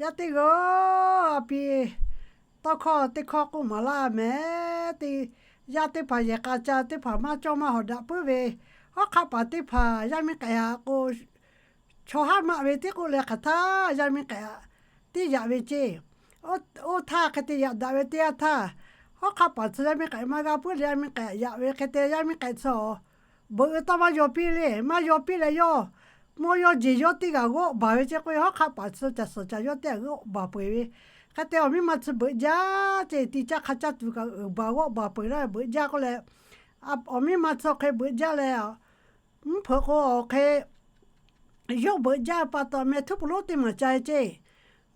Yaˇ teˇ g'aˇ a pi, tawˇ hkawˇ teˇ hkawˇ k'oˆ maˍ laˇ mehˍ. Teˇ, yaˇ teˇ hpaˍ yehˬ k'a ca teˇ hpaˍ maˇ cawˇ maˇ hawˍ daꞈ puiˉ ve, hawˉ hk'aˆ paˍ teˇ hpaˍ yaˇ miˇ k'ehꞈ aꞈ k'o, chaw haˉ maˆ ve tiˉ k'oˆ leh hk'aˬ htaˇ yaˇ miˇ k'ehꞈ aꞈ tiˉ yaꞈ ve ceˇ. Oˇ htaˇ hk'e te yaꞈ daꞈ ve teˇ yanˇ htaˇ, hawˉ hk'aˆ paˍ tcuh yaˇ miˇ k'ehꞈ maˇ g'a puiˉ leh yaˇ miˇ k'ehꞈ yaꞈ ve hk'e te yaˇ miˇ k'ehꞈ tcuh beuꞈ ve tawˇ maˇ yaw piˇ le. Maˇ yaw piˇ leh yawˇ mawˇ yawˇ jeˬ yawˇ teˇ g'aˇ g'awˆ baˬ ve ceˇ k'oˆ ve, hawˉ hk'aˆ paˍ tcuh caˬ suhˍ caˬ yawˇ teˇ g'aˇ g'awˆ baˬ peuˬ ve. Hk'e te awˬ miˇ ma tcuh beuꞈ jaˇ ceˇ, ti caˇ hk'a caˇ tuˬ kaꞈ uiˍ baˬ g'awˆ baˬ peuˬ laˇ ve beuꞈ jaˇ k'oˆ leh, awˬ miˇ ma tcuh hk'e beuꞈ jaˇ leh, mvuhˇ hpeuꞈ k'o awˬ hk'e yawˇ beuꞈ jaˇ pa taw meh htuˉ pu lonˉ teˇ maˬ ca ve ceˇ.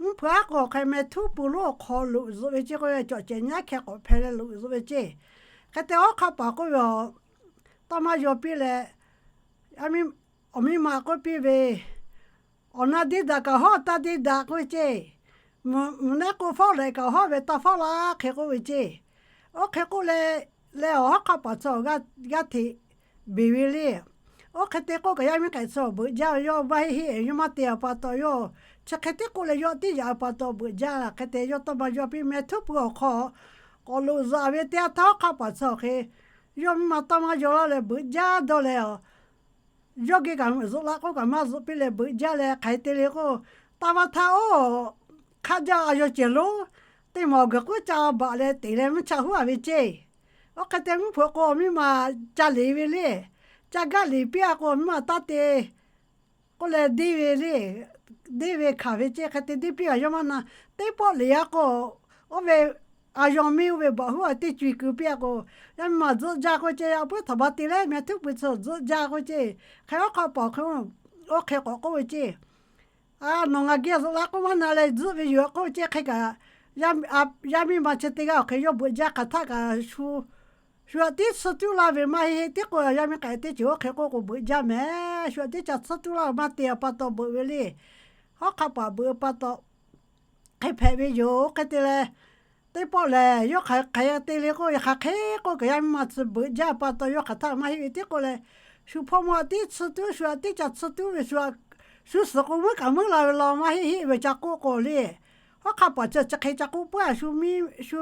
Mvuhˇ hpeuꞈ aˉ k'o awˬ hk'e meh htuˉ pu lonˉ awˬ hk'aw loꞈ zuhꞈ ve ceˇ k'oˆ ve, cawꞈ cehˬ nyaˉ hkeh k'awꞈ hpeh leh loꞈ zuhꞈ ve ceˇ. Hk'e te hawˉ hk'aˆ paˍ k'oˆ ve, tawˇ maˇ yaw piˇ leh, awˬ miˇ ma k'oˆ piˇ ve, awˬ na deˇ daꞈ kaꞈ hawˉ taˇ deˇ daꞈ k'oˆ ve ceˇ. Mvuhˬ naˆ k'oˆ fawˉ lehꞈ kaꞈ hawˉ ve taˇ fawˉ laˇ hk'e k'oˆ ve ceˇ. Oˇ hk'e k'oˆ leh, leh awˬ hawˉ hk'aˆ paˍ tcuh g'aˇ hteꞈ beˬ ve le. Oˇ hk'e te k'oˆ kaꞈ yaˇ miˇ k'ehꞈ tcuh beuꞈ jaˇ ve, yawˇ maˇ heˆ heˆ yawˇ maˇ te pa taw, yawˇ chi hk'e tiˉ k'oˆ leh yawˇ tiˉ yaꞈ ve pa taw beuꞈ jaˇ. Hk'e te yawˇ tawˇ maˇ yaw piˇ meh htuˉ pu awˬ hk'aw k'awꞈ loꞈ zuhꞈ ve teˇ yanˇ htaˇ hawˉ hk'aˆ paˍ tcuh awˬ hk'e, yawˇ miˇ ma tawˇ maˇ yaw laˇ leh beuꞈ jaˇ dawˇ leh, yawˇ geh kaꞈ zuhꞈ la k'oˆ kaꞈ maˇ zuhꞈ piˇ leh beuꞈ jaˇ leh hk'aˬ hk'e te le k'o, taˇ maˇ htaˇ oˇ hk'aˆ jaˇ a yaw cehˬ lonˉ teˇ maˬ awˬ guiˬ k'oˉ ca baꞈ leh teꞈ leh mvuhˇ cha huˉ a ve ceˇ. Oˇ hk'e te mvuhˇ hpeuꞈ k'o awˬ miˇ ma ca liꞈ ve le. Ca gaˇ liꞈ piˇ a k'o awˬ miˇ ma taˇ te k'oˆ leh deˇ ve le. Deˇ ve hkanˍ ve ceˇ. Hk'e te deˇ piˇ kaꞈ yawˇ maˇ na. Teˇ pawˆ liꞈ a k'o, oˇ ve a yaw miˇ oˇ ve baꞈ huˉ a teˇ co e keu piˇ a k'o, yaˇ miˇ ma zuhˆ jaˇ k'oˆ ceˇ. A puiˉ htaꞈ ba te leh meh htuˉ pu tcuh zuhˆ jaˇ k'oˆ ceˇ. Hk'e hawˉ hk'aˆ paˍ hk'e, oˇ hk'e k'awꞈ k'oˆ ve ceˇ. A, nawˬ ngaˬ geh zuhꞈ la k'oˆ maˇ na leh zuhˆ ve yoˬ k'oˆ ve ceˇ. Hk'e kaꞈ yaˇ miˇ ma chi teˇ g'aˇ awˬ hk'e yawˇ beuꞈ jaˇ hk'aˬ htaˇ kaꞈ shu shu aꞈ tiˉ tsuhˇ tuˉ laˇ ve maˇ heˆ heˆ tiˉ k'o, yaˇ miˇ k'ehꞈ teˇ ceuˬ oˇ hk'e k'oˆ k'o beuꞈ jaˇ mehˍ. Shu aꞈ tiˉ ca tsuhˇ tuˉ laˇ ve maˇ te pa taw beuꞈ ve le. Hawˉ hk'aˆ paˍ beuꞈ pa taw hk'e hpehꞈ ve yoˬ. Hk'e te leh, teˇ pawˆ lehˬ yawˇ hk'aˬ hk'e te le k'o, yaꞈ hk'aˬ hk'e k'oˆ kaꞈ yaˇ miˇ ma tcuh beuꞈ jaˇ pa taw yawˇ hk'aˬ htaˇ maˇ heˆ ve tiˉ k'o lehˬ, shu hpawˇ mawˇ aꞈ tiˉ tsuhˇ tuˉ, shu aꞈ tiˉ ca tsuhˇ tuˉ ve shu, shu suhˍ k'o meuˉ kaꞈ meuˉ la ve law maˇ heˆ heˆ ve ca k'oˆ k'o le. Hawˉ hk'aˆ paˍ chi chi hk'e ca k'oˆ puiˉ a, shu miˇ shu,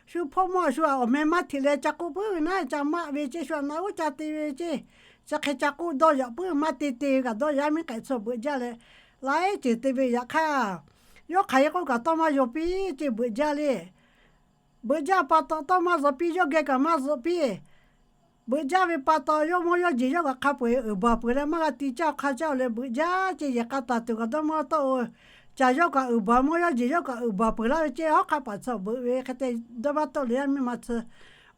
shu hpawˇ mawˇ shu aꞈ awˬ meh maˇ hteꞈ leh ca k'oˆ puiˉ ve naˉ ca maˆ ve ceˇ, shu aꞈ na uˉ ca te ve ceˇ, chi hk'e ca k'oˆ dawˇ yaꞈ puiˉ ve maˇ te te ve kaꞈ dawˇ yaˇ miˇ k'ehꞈ tcuh beuꞈ jaˇ leh, laiˉ ceuˬ te ve yaꞈ hk'aˇ, yawˇ hk'aˬ hk'e k'oˆ kaꞈ tawˇ maˇ yaw piˇ ceˇ beuꞈ jaˇ le. Beuꞈ jaˇ pa taw tawˇ maˇ zuhꞈ piˇ, yawˇ geh kaꞈ maˇ zuhꞈ piˇ. Beuꞈ jaˇ ve pa taw yawˇ mawˇ yawˇ jeˬ yawˇ kaꞈ hk'a peu-eˬ uiˍ baˬ peuˬ leh maˇ g'a ti caˇ hk'a caˇ leh beuꞈ jaˇ ceˇ. Yehˬ k'a taˍ tuˬ kaꞈ dawˇ maˇ tawˆ-o. Caˬ yawˇ kaꞈ uiˍ baˬ, mawˇ yawˇ jeˬ yawˇ kaꞈ uiˍ baˬ peuˬ laˇ ve ceˇ. Hawˉ hk'aˆ paˍ tcuh beuꞈ ve hk'e te dawˇ maˇ tawˆ leh yaˇ miˇ ma tcuh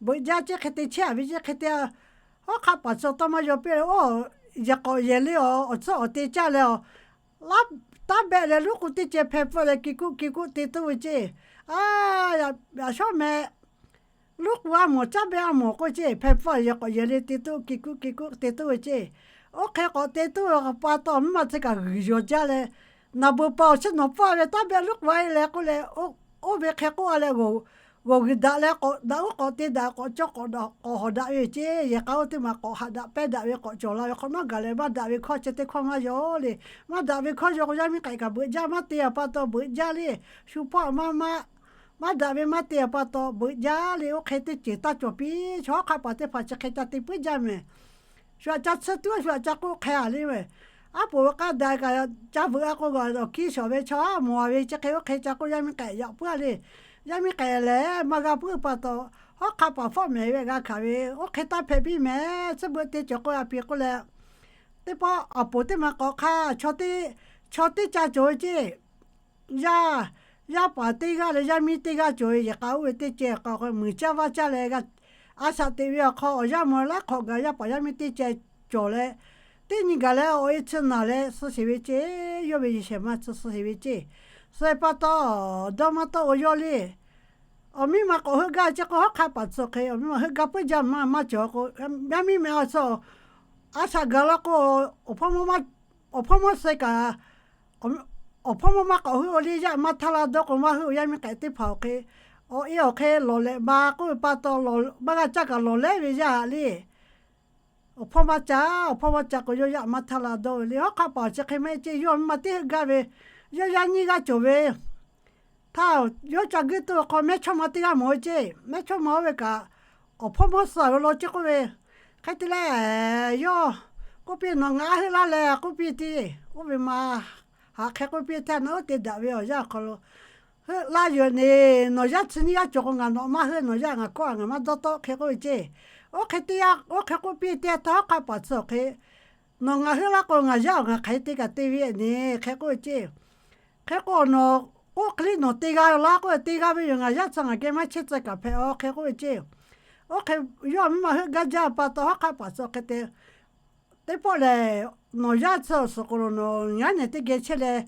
beuꞈ jaˇ ceˇ. Hk'e te chehˇ a ve ceˇ. Hk'e te hawˉ hk'aˆ paˍ tcuh tawˇ maˇ yaw piˇ leh, oˇ yehˬ k'awꞈ yehˬ le awˬ tcuhˉ awˬ te caˇ leh, a, taˉ behˆ leh luˉ k'u teˇ ceh hpeh pfuhˇ leh ke kuˆ ke kuˆ te tuˉ ve ceˇ. A, yaꞈ shawˉ meh luˉ k'u a mawˬ caˉ behˆ a mawˬ k'oˆ ceˇ, hpeh pfuhˇ yehˬ k'awꞈ yehˬ le te tuˉ ke kuˆ ke kuˆ te tuˉ ve ceˇ. Oˇ hk'e k'awꞈ te tuˉ ve pa taw miˇ ma tcuh kaꞈ g'uiˬ yawˬ jaˇ leh, naˬ beuˬ pa awˬ chi nawˬ pfuhˇ ve taˉ behˆ luˉ k'u a e leh k'oˆ leh, oˇ ve hk'e k'oˆ a leh, g'awˬ g'uiˬ daꞈ leh k'awꞈ daꞈ uˉ k'awꞈ te daꞈ k'awꞈ cawˇ k'awꞈ hawˍ daꞈ ve ceˇ. Yehˬ k'a oˇ teˇ maˬ k'awꞈ haꞈ daꞈ pehˇ daꞈ ve k'awꞈ cawˬ la ve hk'awꞈ nawˉ gaˬ leh maˇ daꞈ ve hkawˇ chi teˇ hkawˇ maˇ yaw le. Maˇ daꞈ ve hkawˇ yaw k'o yaˇ miˇ k'ehꞈ kaꞈ beuꞈ jaˇ, maˇ te pa taw beuꞈ jaˇ le. Shu hpawˇ maˇ maˇ maˇ daꞈ ve maˇ te pa taw beuꞈ jaˇ le. Oˇ hk'e teˇ ceuˬ taˇ cawˬ piˇ. Chaw hawˉ hk'aˆ paˍ teˇ hpaˍ chi hk'e ca te puiˉ jaˇ mehˍ. Shu aꞈ ca tsuhˇ tuˉ, shu aꞈ ca k'oˆ hk'e a le mehˍ. Aˉ poꞈ ve k'aˇ daꞈ kaꞈ ca veuꞈ a k'o, awˬ kiˇ shawˍ ve chaw a mawˬ a ve chi hk'e oˇ hk'e ca k'oˆ yaˇ miˇ k'ehꞈ yaꞈ puiˉ a le. Yaˇ miˇ k'ehꞈ lehˬ maˇ g'a puiˉ pa taw, hawˉ hk'aˆ paˍ fawˉ mehˍ ve g'a hkanˍ ve oˇ hk'e taˇ hpehꞈ piˇ mehˍ. Tcuhˉ beuꞈ te cawˬ k'o a piˍ k'oˆ leh, teˇ pawˆ aˬ poˍ teˇ ma k'awꞈ hk'a, chaw teˇ, chaw teˇ ca cawˬ ve ceˇ. Yaˇ, yaˇ paˍ teˇ g'aˇ leh yaˇ miˇ teˇ g'aˇ cawˬ ve yehˬ k'a oˇ ve teˇ ceh k'a k'o muiˬ caˇ vaˇ caˇ leh g'a, a shaꞈ teꞈ ve awˬ hk'aw awˬ yanˇ mvuh laiˉ hk'awꞈ gaˬ yaˇ paˍ yaˇ miˇ teˇ ceh cawˬ leh, teˇ nyi gaˬ leh awˬ e tsuhˇ naˬ leh suh sheˍ ve ceˇ. Yawˇ ve yehˬ shehˍ ma tsuhˇ suh sheˍ ve ceˇ. Suh e pa taw, dawˇ maˇ tawˆ-o yawˇ le. Awˬ miˇ ma k'awꞈ heuˆ gaˇ ceˇ k'o hawˉ hk'aˆ paˍ tsuhˇ hk'e awˬ miˇ ma heuˆ gaˇ puiˉ jaˇ maˇ maˇ cawˬ k'o, yaˇ miˇ meh a tsuhˇ a shaꞈ gaˬ la k'o, awˬ hpawˇ mawˇ suh kaꞈ, awˬ hpawˇ mawˇ maˇ k'awꞈ heuˆ-o le. Yaˇ maˇ htaˇ la dawˇ k'o maˇ heuˆ-o. Yaˇ miˇ k'ehꞈ teˇ hpaˍ awˬ hk'e, awˬ e awˬ hk'e lawˬ lehꞈ ma k'oˆ ve pa taw, maˇ g'a caˇ kaꞈ lawˬ lehˉ ve yaˇ haꞈ le. Awˬ hpawˇ maˇ ca, awˬ hpawˇ maˇ ca k'o yawˇ yaˇ maˇ htaˇ la dawˇ ve le. Hawˉ hk'aˆ paˍ chi hk'e maˇ heˆ ceˇ, yawˇ miˇ ma teˇ heuˆ gaˇ ve, yawˇ yaˇ nyiˇ g'aˇ cawˬ ve htaˇ, yawˇ ca guiˇ tuˬ ve hk'aw mehˇchawˇma teˇ g'aˇ mawˬ ve ceˇ. Mehˇchawˇma oˇ ve kaꞈ, awˬ hpawˇ mawˇ suh ve law ceˇ k'oˆ ve, hk'e te leh, yawˇ k'oˆ piˇ, Nawˬ ngaˬ a heuˆ laˇ leh k'oˆ piˇ ceˇ. Oˇ ve ma haꞈ hk'e k'oˆ piˇ htaˇ, naˆ uˉ te daꞈ ve awˬ yanˇ awˬ hk'aw lo, Heuˆ laˇ yoˬ neˬ, nawˬ yaˇ chi nyiˇ g'aˇ cawˬ k'o ngaˬ nawˬ maˇ heuˆ, nawˬ yaˇ ngaˬ kawˆ a ngaˬ maˇ dawˇ tawˆ hk'e k'oˆ ve ceˇ. Oˇ hk'e te yaˇ, oˇ hk'e k'oˆ piˇ teˇ yanˇ htaˇ, hawˉ hk'aˆ paˍ tcuh awˬ hk'e, Nawˬ ngaˬ heuˆ laˇ k'o ngaˬ yaˇ awˬ ngaˬ hk'aˬ hk'e te kaꞈ te ve neˬ hk'e k'oˆ ve ceˇ. Hk'e k'o nawˬ k'oˆ hk'e le nawˬ te g'a laˇ k'oˆ ve, te g'a ve yoˬ, ngaˬ yaˇ tcuh ngaˬ geh maˇ chehˇ tcuh kaꞈ hpehꞈ a hk'e k'oˆ ve ceˇ. Oˇ hk'e yawˇ miˇ ma heuˆ gaˇ jaˇ pa taw, hawˉ hk'aˆ paˍ tcuh awˬ hk'e te Teˇ pawˆ lehˬ, nawˬ yaˇ tcuh awˬ suhˍ k'o lo nawˬ yaˇ nehˬ teˇ geh chehˇ leh,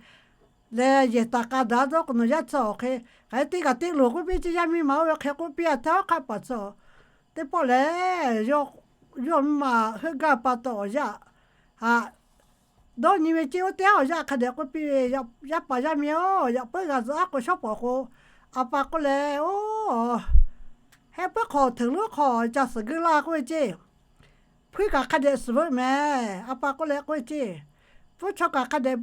leh yehˬ taˍ k'a daꞈ dawˇ k'o nawˬ yaˇ tcuh awˬ hk'e, hk'aˬ hk'e te kaꞈ te loˬ k'oˆ piˇ ceˇ. Yaˇ miˇ ma oˇ ve hk'e k'oˆ piˇ a htaˇ, hawˉ hk'aˆ paˍ tcuh teˇ pawˆ lehˬ, yawˇ miˇ ma heuˆ gaˇ pa taw awˬ yaˇ haꞈ dawˇ nyi ve ceˇ. Oˇ teˇ haˉ awˬ yaˇ hk'a dehꞈ k'oˆ piˇ ve, Yaˇ paˍ yaˇ miˇ-oˬ, yaꞈ puiˉ g'a zuhꞈ aˉ k'o shawˉ pawˍ k'o, a pa k'oˆ leh, Oˬ, heh puiˉ hk'aw hteuꞈ lonˉ hk'aw ca suhˍ geu laˇ k'oˆ ve ceˇ. Hpuiˇ kaꞈ hk'a dehꞈ suhˍ veuˆ mehˍ, a pa k'oˆ leh k'oˆ ve ceˇ. Pfuhˇ chaw kaꞈ hk'a dehꞈ,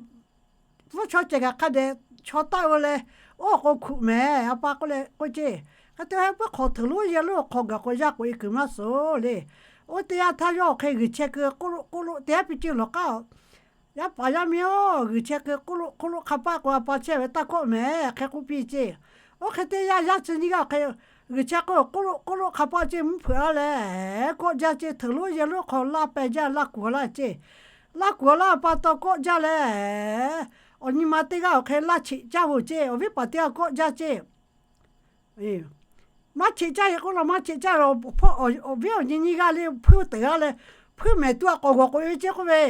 pfuhˇ chaw cehˬ kaꞈ hk'a dehꞈ chaw taˆ ve leh, oˇ k'o hkuꞈ mehˍ, a pa k'oˆ leh k'oˆ ve ceˇ. Hk'e te heh puiˉ hk'aw hteuꞈ lonˉ yehˬ lonˉ hk'aw gaˬ k'o yaˇ k'oꞈ e kuiˬ maˇ suhˍ le. Oˇ teˇ yanˇ htaˇ yawˇ awˬ hk'e g'uiˬ chehˇ keu k'oˆ lo k'oˆ lo teˇ haˉ piˇ ceˇ lawˬ k'aˉ Yaˇ paˍ yaˇ miˇ-oˬ, g'uiˬ chehˇ keu k'oˆ lo k'oˆ lo hk'a paˆ k'o, a pa chehˇ ve taˇ kawˆ mehˍ hk'e k'oˆ piˇ ceˇ. Oˇ hk'e te yaˇ yaˇ chi nyiˇ g'aˇ hk'e g'uiˬ chehˇ k'o, k'oˆ lo k'oˆ lo hk'a paˆ ceˇ, mvuhˇ hpeuꞈ a leh kawˆ jaˇ ceˇ, hteuꞈ lonˉ yehˬ lonˉ hk'aw laˇ peh jaˇ, laˇ kuˬ a laˇ ceˇ. Laˇ kuˬ a laˇ pa taw kawˆ jaˇ leh, awˬ nyi ma teˇ g'aˇ awˬ hk'e laˇ cheꞈ caˇ ve ceˇ, awˬ viˉ paˍ teˇ g'aˇ kawˆ jaˇ ceˇ. Maˇ cheꞈ caˇ ve k'oˆ la, maˇ cheꞈ caˇ ve, awˬ viˉ awˬ nyi nyiˇ g'aˇ le hpuiˇ teuˬ g'aˇ leh, hpuiˇ mehˍ tuˇ a k'awꞈ g'awˬ k'oꞈ e ve ceˇ k'oˆ ve,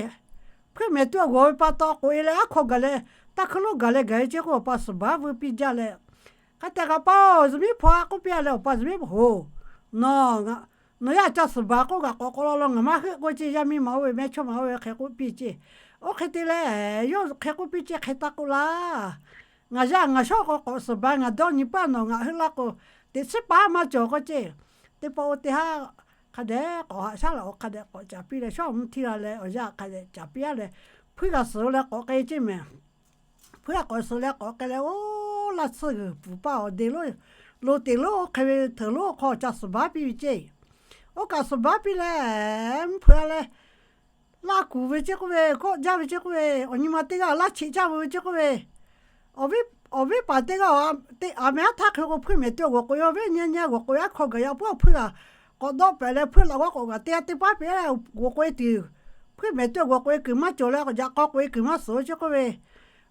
hpuiˇ mehˍ tuˇ a g'awˬ ve pa taw k'oꞈ e leh aˉ hk'aw gaˬ leh, taˇ hkuiˇ lonˉ gaˬ leh gaˬ ve ceˇ k'oˆ, awˬ pa suhˍ baˉ vuiˇ piˇ jaˇ leh, hk'a tehꞈ kaꞈ pa-oˬ, zuhꞈ miˉ hpaw a k'oˆ piˇ a leh, awˬ pa zuhꞈ miˉ hpaw-oˬ, nawˬ, nawˬ yaˇ ca suhˍ baˬ k'oˆ kaꞈ k'awꞈ k'awꞈ law law ngaˬ maˇ heuˆ k'oˆ ceˇ. Yaˇ miˇ ma oˇ ve mehˇchawˇma oˇ ve hk'e k'oˆ piˇ ceˇ. Oˇ hk'e te leh, yawˇ hk'e k'oˆ piˇ ceˇ, Hk'e taˇ k'oˆ laˇ. Ngaˬ yaˇ ngaˬ shawˉ k'o k'awꞈ suhˍ baˬ, ngaˬ dawˇ nyi paˇ nawˬ ngaˬ heuˆ laˇ k'o, teꞈ chiˉ paˉ maˇ cawˬ k'oˆ ceˇ. Teˇ pawˆ oˇ teˇ haˉ hk'a dehꞈ k'awꞈ haꞈ shaˉ laꞈ k'awꞈ hk'a dehꞈ k'awꞈ caˍ piˇ leh, shawˉ mvuhˇ htiˇ la leh awˬ yaˇ hk'a dehꞈ caˍ piˇ a leh, hpuiˇ g'a suhˍ lo leh k'awꞈ k'ai ceˇ mehˍ. Hpuiˇ g'a k'awꞈ suhˍ leh k'awꞈ k'ai leh, oˇ laˇ tsuhˇ g'uiˬ pfuhˍ paˇ awˬ de lo, lo teꞈ lonˉ oˇ hk'e ve hteuꞈ lonˉ hk'aw ca suhˍ baˉ piˇ ve ceˇ. Oˇ kaꞈ suhˍ baˉ piˇ leh, mvuhˇ hpeuꞈ a leh, laˇ kuˬ ve ceˇ k'oˆ ve, kawˆ jaˇ ve ceˇ k'oˆ ve, awˬ nyi ma teˇ g'aˇ laˇ cheꞈ caˇ ve ceˇ k'oˆ ve, awˬ viˉ paˍ teˇ g'aˇ, aˬ mehˉ aˉ htaˇ hk'e k'o hpuiˇ mehˍ tuˇ a g'awˬ k'oꞈ e, awˬ viˉ nyi nyi g'awˬ k'oꞈ e, aˉ hk'aw gaˬ yaꞈ puiˉ awˬ hpuiˇ g'a k'awꞈ dawˆ pehꞈ leh, hpuiˇ laꞈ g'awˇ k'awꞈ gaˬ teˇ g'aˇ teˇ paˉ pehꞈ leh, g'awˬ k'oꞈ e tuˬ, hpuiˇ mehˍ tuˇ a g'awˬ k'oꞈ e kuiˬ maˇ cawˬ leh, yaꞈ k'aw k'oꞈ e kuiˬ maˇ suhˍ ceˇ k'oˆ ve,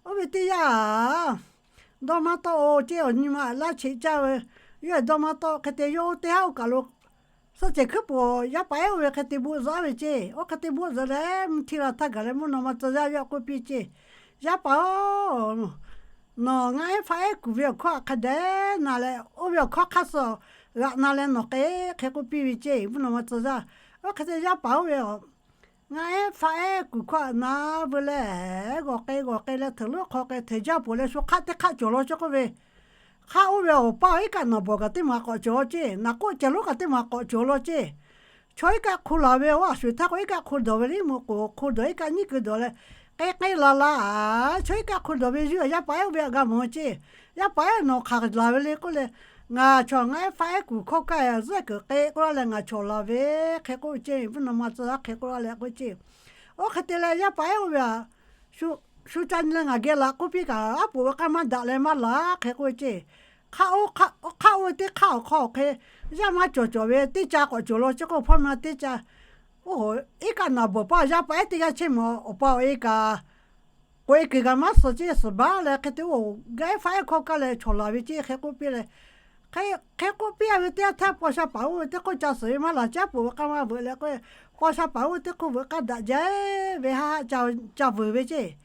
oˇ ve teˇ yanˇ dawˇ maˇ tawˆ-o ceˇ, awˬ nyi ma laˇ cheꞈ caˇ ve, yawˇ dawˇ maˇ tawˆ. Hk'e te yawˇ oˇ teˇ haˉ oˇ kaˬ lo suhˆ cehˬ hkuiˉ puˍ yaˇ paˍ ehˉ oˇ ve hk'e te boˆ zuhꞈ aˉ ve ceˇ. Oˇ hk'e te boˆ zuhꞈ leh, mvuhˇ htiˇ la htaˇ gaˬ leh mvuhˇ naw ma tcuh yaˇ yawˇ k'oˆ piˇ ceˇ, Yaˇ paˍ-oˬ, nawˬ ngaˆ ehˉ faˆ ehˉ kuˬ ve awˬ hkawˇ htaꞈ hk'a dehꞈ na leh, oˇ ve awˬ hkawˇ hk'aˇ suh g'aꞈ na leh nawˬ k'e hk'e k'oˆ piˇ ve ceˇ, mvuhˇ naw ma tcuh yaˇ. Oˇ hk'e te yaˇ paˍ oˇ ve ngaˆ ehˉ faˆ ehˉ kuˬ hkawˇ htaꞈ na veu leh, g'awˬ k'ai g'awˬ k'ai leh hteuꞈ lonˉ hk'aw k'ai htehˍ jaˇ peuˬ leh, shu hk'aˆ teˇ hk'aˆ cawˬ law ceˇ k'oˆ ve, hk'aˆ oˇ ve awˬ paˇ iˉ kaˆ naˍ bawˬ kaꞈ teˇ maˬ k'awꞈ cawˬ law ceˇ, naˍ k'oˆ ceh lonˉ kaꞈ teˇ maˬ k'awꞈ cawˬ law ceˇ. Chaw iˉ kaˆ hk'u laˬ ve awˬ a shuˍ htaˇ k'o, iˉ kaˆ hk'u dawˬ ve le, mvuhꞈ k'oˍ hk'u dawˬ, iˉ kaˆ nyiˉ keu dawˬ leh, k'ai k'ai laˬ laˬ, chaw iˉ kaˆ hk'u dawˬ ve zuhˇ yaˇ paˍ ehˉ oˇ ve htaꞈ g'a mawˬ ceˇ. Yaˇ paˍ ehˉ nawˬ hk'aˬ laˬ ve le k'oˆ leh, ngaˬ chaw ngaˆ ehˉ faˆ ehˉ kuˬ hkawˇ kaˇ zuhˆ kuiˬ k'e k'oˆ laˇ leh ngaˬ chaw laˬ ve hk'e k'oˆ ceˇ, mvuhˇ naw ma tcuh yaˇ hk'e k'oˆ laˇ leh k'oˆ ceˇ. Oˇ hk'e te leh yaˇ paˍ ehˉ oˇ ve htaꞈ shu ca nyi leh ngaˬ geh laꞈ k'oˆ piˇ kaꞈ, aˉ poꞈ ve k'aˇ maˇ daꞈ leh maˇ laˬ hk'e k'oˆ ceˇ. Hk'aˆ oˇ, hk'aˆ oˇ ve teˇ hk'aˆ awˬ hk'aw awˬ hk'e, yaˇ maˇ cawˬ cawˬ ve teˇ ca k'awꞈ cawˬ law ceˇ k'o, hpawˇ ma teˇ ca, oˇ, iˉ kaˆ naˍ bawˬ paˇ yaˇ paˍ ehˉ teˇ g'aˇ chehˇ mawˬ, awˬ pa awˬ e kaꞈ k'oꞈ e kuiˬ kaꞈ maˇ suhˍ ceˇ, suhˍ baˉ leh hk'e te oˇ gaˆ ehˉ faˆ ehˉ hkawˇ kaˇ leh chaw laˬ ve ceˇ hk'e k'oˆ piˇ leh, hk'e k'oˆ piˇ a ve teˇ yanˇ htaˇ paw sha paˍ oˇ ve teˇ hk'oˆ ca suhˍ ve maˇ laˬ ceˇ, aˉ poꞈ ve k'aˇ maˇ veuꞈ leh k'o, paw sha paˍ oˇ ve teˇ hk'oˆ veuꞈ k'aˇ daꞈ jaˇ ve haˆ haˆ ca vuiˬ ve ceˇ.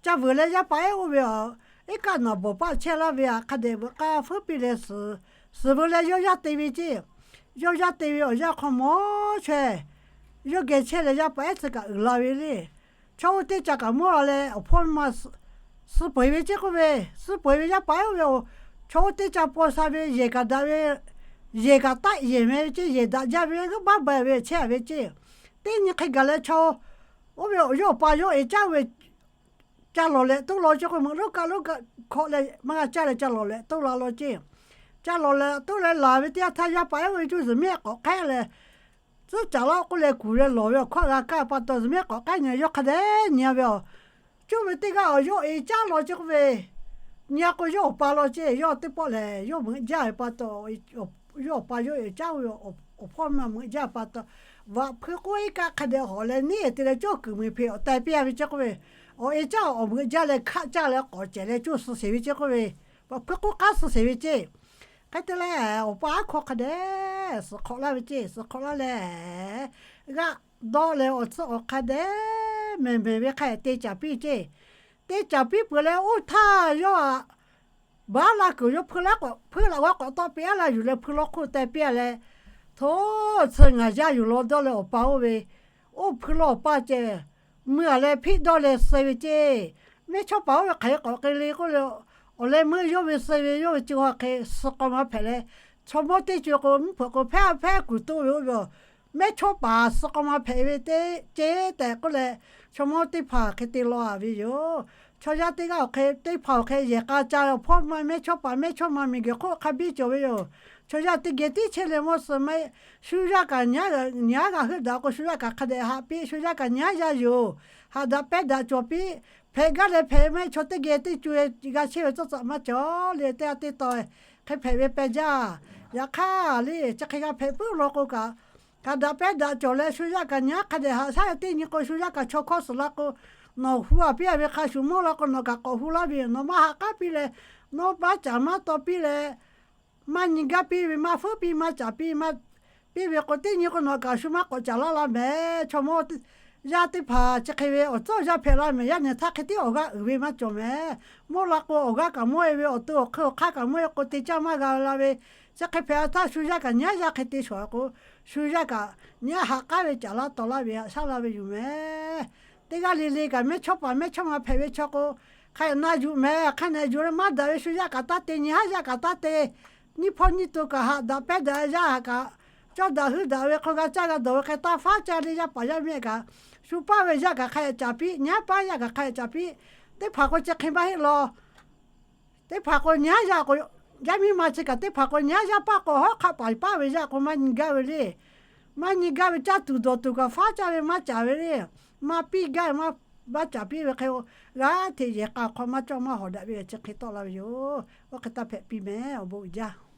Ca vuiˬ leh yaˇ paˍ ehˉ oˇ ve awˬ iˉ kaˆ naˍ bawˬ paˇ chehˇ laˇ ve htaꞈ hk'a dehꞈ veuꞈ k'aˇ feuˉ piˇ leh suhˍ, suhˍ veu leh yawˇ yaˇ te ve ceˇ. Yawˇ yaˇ te ve awˬ yanˇ hk'aw mawˬ chaweh, yawˇ geh chehˇ leh yaˇ paˍ ehˉ tcuh kaꞈ uiˍ la ve le. Chaw oˇ teˇ ca kaꞈ mawˇ la leh awˬ hpawˇ ma suh peuˬ ve ceˇ k'oˆ ve, suh peuˬ ve yaˇ paˍ ehˉ oˇ ve, chaw oˇ teˇ ca paw sha ve yehˬ kaꞈ daꞈ ve, yehˬ kaꞈ taˆ yehˬ meh ve ceˇ, yehˬ daꞈ jaˇ ve g'uiˇ baˆ ba ve chehˇ a ve ceˇ. Teˇ nyi hk'e gaˬ leh chaw oˇ ve awˬ yawˇ awˬ pa yawˇ e caˉ ve ca lawˬ leh toˇ law ceˇ k'o, meuꞈ lonˉ kaˆ lonˉ hkawꞈ leh maˇ g'a caˇ leh ca lawˬ leh toˇ la law ceˇ. Ca lawˬ leh toˇ leh laˬ ve teˇ yanˇ htaˇ, yaˇ paˍ ehˉ ve cuˇ zuhˬ mehˆ k'awꞈ k'ehˉ leh, tcuhˉ caˍ laˇ k'oˆ leh kuˬ leh lawˬ ve awˬ hkawˇ g'a kaˇ pa taw, zuhˬ mehˆ k'awꞈ k'ehˉ nyi yawˇ hk'a dehꞈ nyi ve aˬ. Cuˇ ve teˇ g'aˇ awˬ yawˇ e caˇ law ceˇ k'oˆ ve, nyi k'o yawˇ awˬ pa law ceˇ. Yawˇ teˇ pawˆ lehˬ yawˇ meuꞈ jaˇ ve pa taw, yawˇ awˬ pa yawˇ e caˇ ve awˬ hpawˇ ma meuꞈ jaˇ pa taw, vaꞈ hpui k'oˆ iˉ kaˆ hk'a dehꞈ hawˬ leh neˇ te leh cawˇ kuiˬ meuˬ hpeꞈ awˬ teh piˇ a ve ceˇ k'oˆ ve, awˬ e caˇ awˬ meuꞈ jaˇ leh hkaˆ caˇ leh k'awꞈ cehˬ leh cawˇ suh sheˍ ve ceˇ k'oˆ ve, vaꞈ hpui k'oˆ k'aˉ suh sheˍ ve ceˇ. Hk'e te leh awˬ pa aˉ hkawˇ hk'a dehꞈ suhˍ hk'awꞈ laˇ ve ceˇ. Suhˍ hk'awꞈ laˇ leh g'aˆ dawˆ leh awˬ tcuhˉ awˬ hk'a dehꞈ mehˬ mehˬ ve hk'a te caˍ piˇ ceˇ. Te caˍ piˇ peuˬ leh oˇ htaˇ yawˇ aꞈ baˉ la kuiˬ yawˇ hpui laˇ k'awꞈ hpui laꞈ g'awˇ k'awꞈ tawˆ piˇ aˉ la yuˬ leh hpui lawˇ hk'oˆ teh piˇ a leh, hto, tsuhˇ ngaˬ yaˇ yuˬ law dawˇ leh awˬ pa oˇ ve, oˇ hpui lawˇ awˬ paˇ ceh, mui a leh hpiˆ dawˇ leh suh ve ceˇ. Mehˇchawˇpaˍ oˇ ve hk'aˬ hk'e k'awꞈ k'ai le k'oˆ le, awˬ leh meuˇ yawˇ ve suh ve yawˇ ve co ha hk'e suh k'aw ma hpehꞈ leh, chaw mawˇ teˇ co k'o mvuhˇ hpeuꞈ k'o hpehˇ hpehˇ kuˬ toˆ ve oˇ ve, mehˇchawˇpaˍ suh k'aw ma hpehꞈ ve teˇ ceˇ tehꞈ k'oˆ leh, chaw mawˇ teˇ hpaˍ hk'e te law a ve yoˬ. Chaw yaˇ teˇ g'aˇ awˬ hk'e teˇ hpaˍ awˬ hk'e yehˬ k'a ca awˬ hpawˇ ma mehˇchawˇpaˍ mehˇchawˇma miˬ guiˬ hk'oˆ hk'a biˇ cawˬ ve yoˬ. Chaw yaˇ teˇ geh tiˉ chehˇ leh mawˇ suh maˇ heˆ. Shu yaˇ kaꞈ nyi aˉ g'a heuˆ daꞈ k'o, shu yaˇ kaꞈ hk'a dehꞈ haꞈ piˇ. Shu yaˇ kaꞈ nyi aˉ yaˇ yoˬ. Haꞈ daꞈ pehnˇ daꞈ cawˬ piˇ. Hpehꞈ gaˇ leh hpehꞈ maˇ heˆ. Chaw teˇ geh teˇ co g'a chehˇ ve tcuhˉ tcuhˉ maˇ cawˬ le. Teˇ g'aˇ teˇ taw hk'e hpehꞈ ve peh jaˇ. Yaꞈ hk'aˇ le chi hk'e g'a hpehꞈ puiˉ law k'o kaꞈ, haꞈ daꞈ pehnˇ daꞈ cawˬ leh shu yaˇ kaꞈ nyi aˉ hk'a dehꞈ haꞈ shaˉ ve teˇ nyi k'o, shu yaˇ kaꞈ chaw hkawˇ suhˍ la k'o, nawˬ hu a piˇ a ve hk'a shuˍ mawˇ la k'o, nawˬ kaꞈ k'awꞈ hu laˇ ve yoˬ. Nawˬ maˇ haꞈ k'aˉ piˇ leh, nawˬ maˇ caˍ maˇ taw piˇ leh, maˇ nyi gaˇ piˇ ve, maˇ feuˉ piˇ, maˇ caˍ piˇ, maˇ piˇ ve k'o, teˇ nyi k'o nawˬ kaꞈ shu maˇ k'awꞈ caˍ laˇ la mehˍ. Chaw mawˇ yaˇ teˇ hpaˍ chi hk'e ve awˬ tcuhˉ awˬ yanˇ hpehꞈ la mehˍ. Yaˇ nehˬ htaˇ hk'e tiˉ awˬ g'aˇ uiˍ ve maˇ cawˬ mehˍ. Mawˇ la k'o awˬ g'aˇ kaꞈ mawˇ e ve, awˬ to awˬ hk'e awˬ hk'aˇ kaꞈ mawˇ e k'o, te caˇ maˇ g'a la ve. Chi hk'e hpehꞈ a htaˇ shu yaˇ kaꞈ nyi aˉ yaˇ hk'e te shawˍ k'o, shu yaˇ kaꞈ nyi aˉ haꞈ k'aˉ ve caˍ laˇ taw laˇ ve haꞈ shaˉ la ve yoˬ mehˍ. Teˇ g'aˇ le le kaꞈ mehˇchawˇpaˍ mehˇchawˇma hpehꞈ ve chaw k'o, hk'a na yuˬ mehˍ. Hk'a na yuˬ leh maˇ daꞈ ve shu yaˇ kaꞈ taˇ te, nyi aˉ yaˇ kaꞈ taˇ te, nyiˇ hpawˇ nyiˇ to kaꞈ haꞈ daꞈ pehnˇ daꞈ yaˇ kaꞈ, cawˇ daꞈ heuˆ daꞈ ve hk'aw g'a caˇ g'a dawˬ ve hk'e taˇ faˉ caˇ le. Yaˇ paˍ yaˇ mehˆ kaꞈ, shu paˇ ve yaˇ kaꞈ hk'a caˍ piˇ, nyi aˉ paˇ yaˇ kaꞈ hk'a caˍ piˇ. Teˇ hpaˍ k'o chi hk'e maˇ heˆ law. Teˇ hpaˍ k'o nyi aˉ yaˇ k'o, yaˇ miˇ ma chi kaꞈ teˇ hpaˍ k'o nyi aˉ yaˇ paˇ k'o, hawˉ hk'aˆ paˍ paˇ ve yaˇ k'o maˇ nyi gaˇ ve le. Maˇ nyi gaˇ ve, caˇ tuˬ dawˬ tuˬ kaꞈ faˉ caˇ ve maˇ caˍ ve le. Maˇ piˇ gaˇ ve, maˇ caˍ piˇ ve hk'e, g'aˇ hteꞈ yehˬ k'a hk'aw maˇ cawˇ maˇ hawˍ daꞈ ve chi hk'e tawˆ la ve yoˬ. Oˇ hk'e taˇ hpehꞈ piˇ mehˍ. Awˬ bon uiˍ jaˇ.